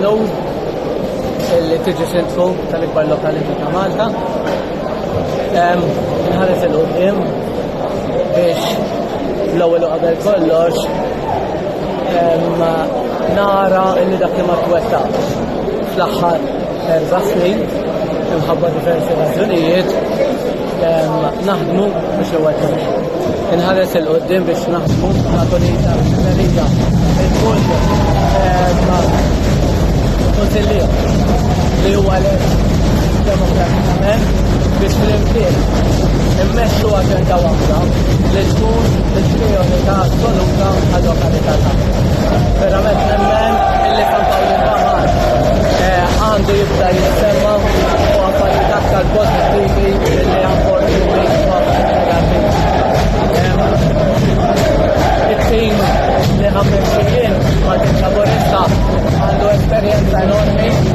Unur li tiġi sindku tal-ikbar lokalità ta' Malta. Inħares il-qudiem biex l-ewwel u qabel kollox nara illi dak li ma twettaqx fl-aħħar erba' snin imħabba diversi raġunijiet naħdmu biex iwettaq. Inħares il-qoddim biex naħdmu nagħtu lita nerija il-kull kunsillier li huwa elett demokratikament biex flimkien immexxu aġenda waħda li tkun il-prijorità assoluta għal-lokalità tagħna. Verament nemmen illi San Pawl il-Baħar eh, għandu jibda jissemma u affarijiet aktar pożittivi illi għanforti It-tim li ħammexxi jien Partit Laburista għandu esperjenza enormi.